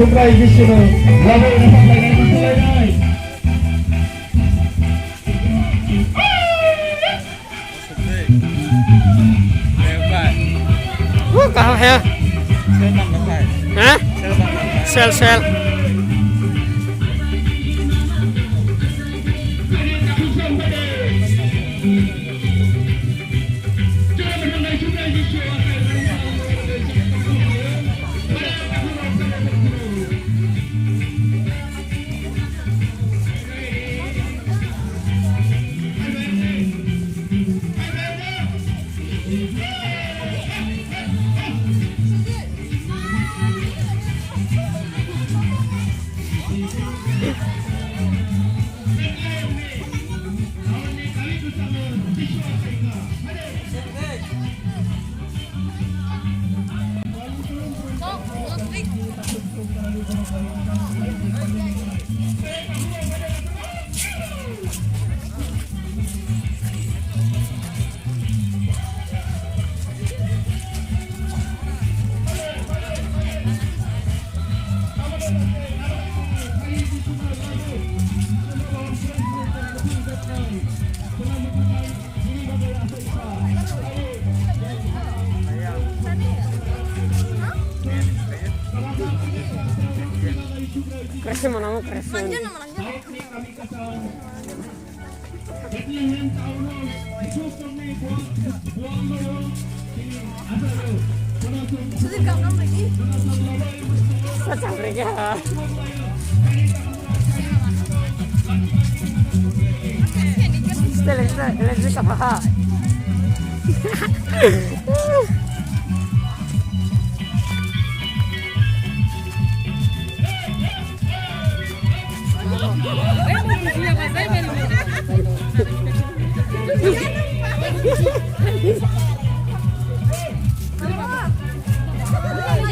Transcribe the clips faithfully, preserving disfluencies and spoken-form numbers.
Subrai Bisnu, labo napak lainai, napak lainai. Oh, kaham hai. Ha? Sel, sel. Kerasa mana mau kerasa?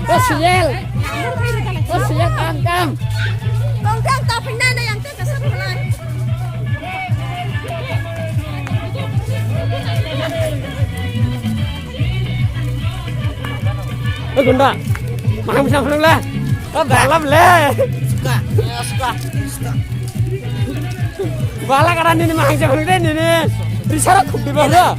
O Sujel. O Sujel, kam, kam. Kong kam ta phina na yang te kasar phalai. O Gunda. Maham sa phulung la. O balam le. Suka. Ya, suka. Suka. Bala kara nini mahang sa phulung de nini. Risara khuk di bala.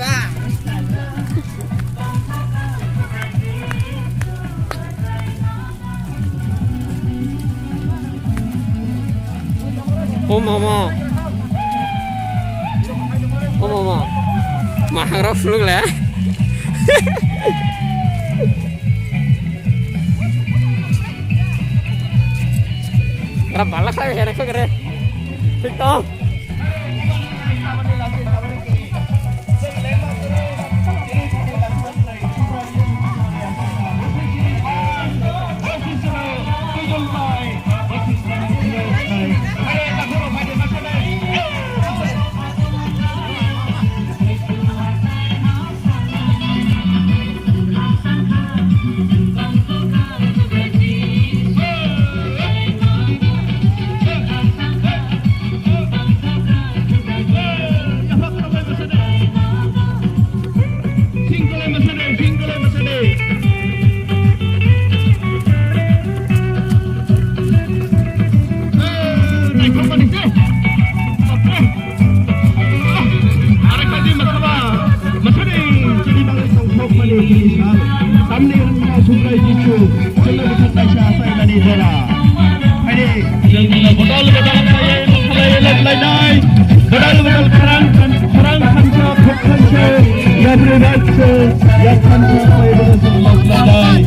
O mama. O mama. Mahang rok phuluk le. Ora balak saya kere kere. Thik to. Tamni hwnba Subrai Jisu, chwngno bwthak kaisa achaimani jora. Haini, chwng bodol bodol khlaiwi, khlaiwi lainai. Bodol bodol khorang, khorang thansa, thok thansa, yapri raksa, yap thansa khlaiwi bono chwng ma khlainai.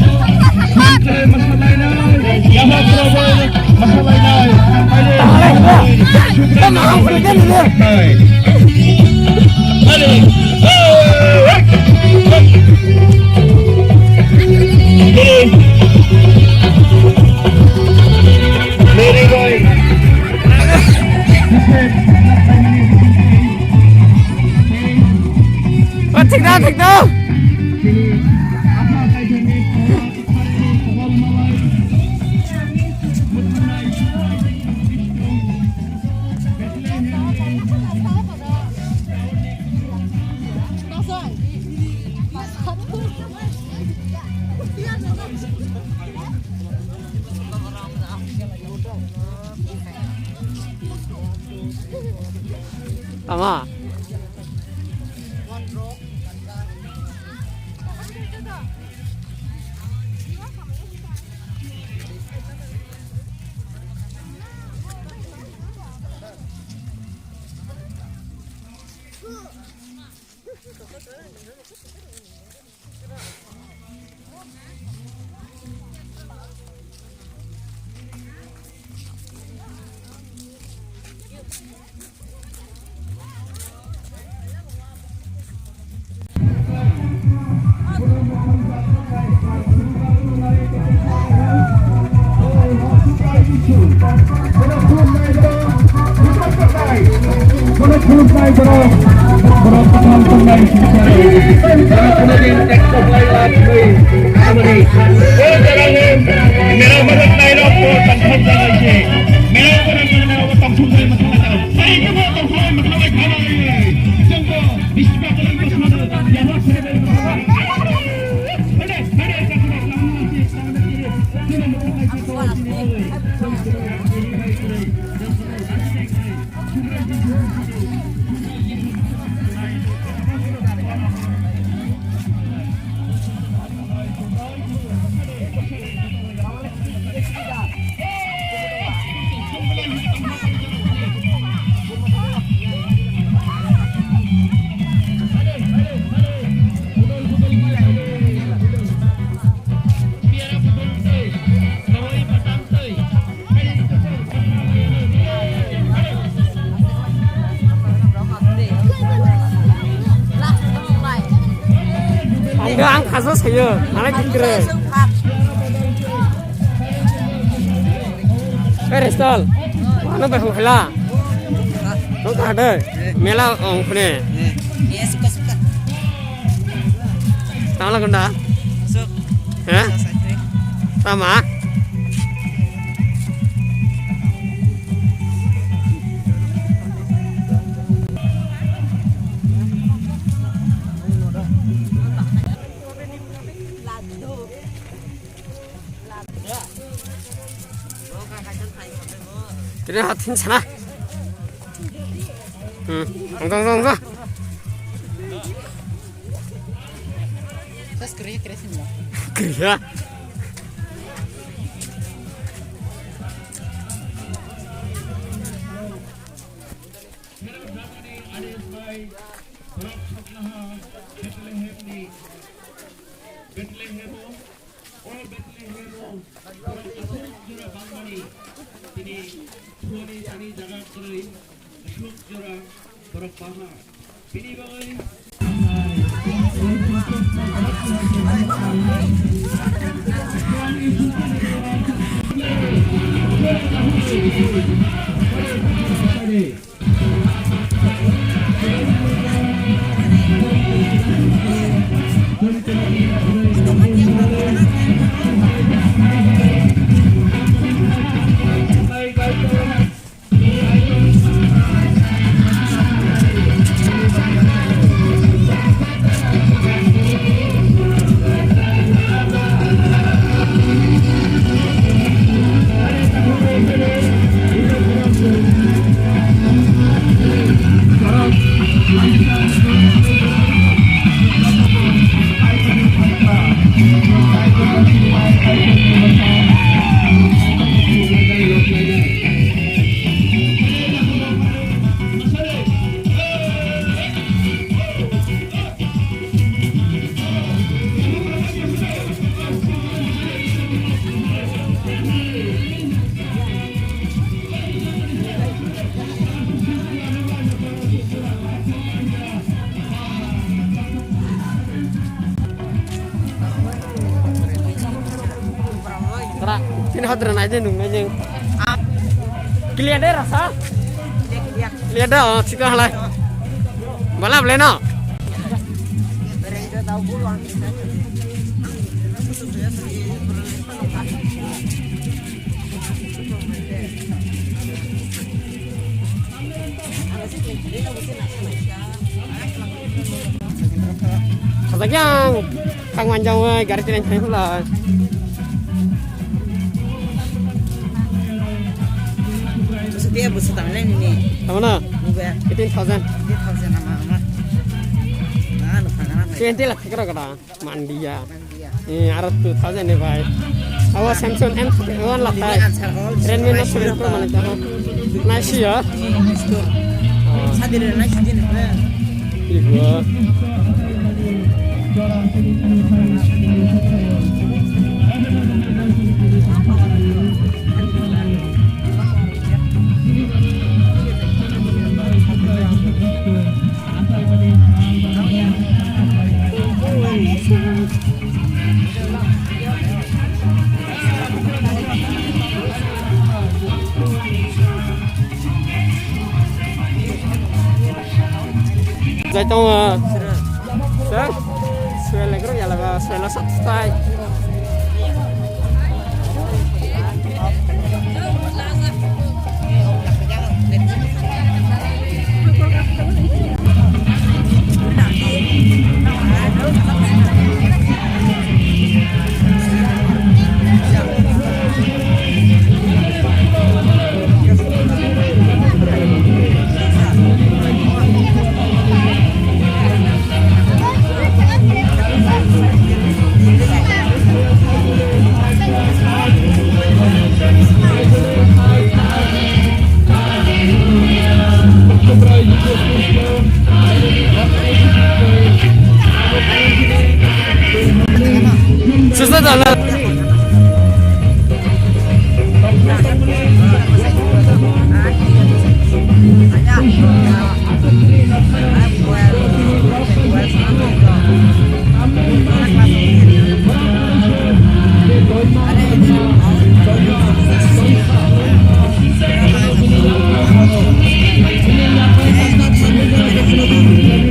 Chwng khlai ma khlainai, yapha probo. Thik na, thik na. Tama. Ang, ang khajo sayo, mana kikre. Hey, Restal. Mana bai hokhala? Nong kahade? Mela ong khune. Tangla gunda? He? Tama? Tini hatin sana. Hmm. Ang, ang, ang, ang. Kriya. Bethlehemo, o Bethlehemo, borok aswk jora bangmani, tini thuani sani jaga kwrwi aswk jora borok bangma. Bini bagwi Tara, tini hodra nai de nung nai de. Clear de rasa? Clear de, oh, chikon halai. Bala bole no. Khajak yang thang manjang wai gari tren thang pula. Terus dia busu tangan ini. Tama na? Eighteen thousand. Twenty lakh kira kira. Mandiya. Eh, aro two thousand ni bai. Awa Samsung M thirty-one latai. Redmi Note seven Pro mane taho. Nice ya. Ibu. Jai tongo. Sir, suel legro yalaga suel sat tai. Sesa dana.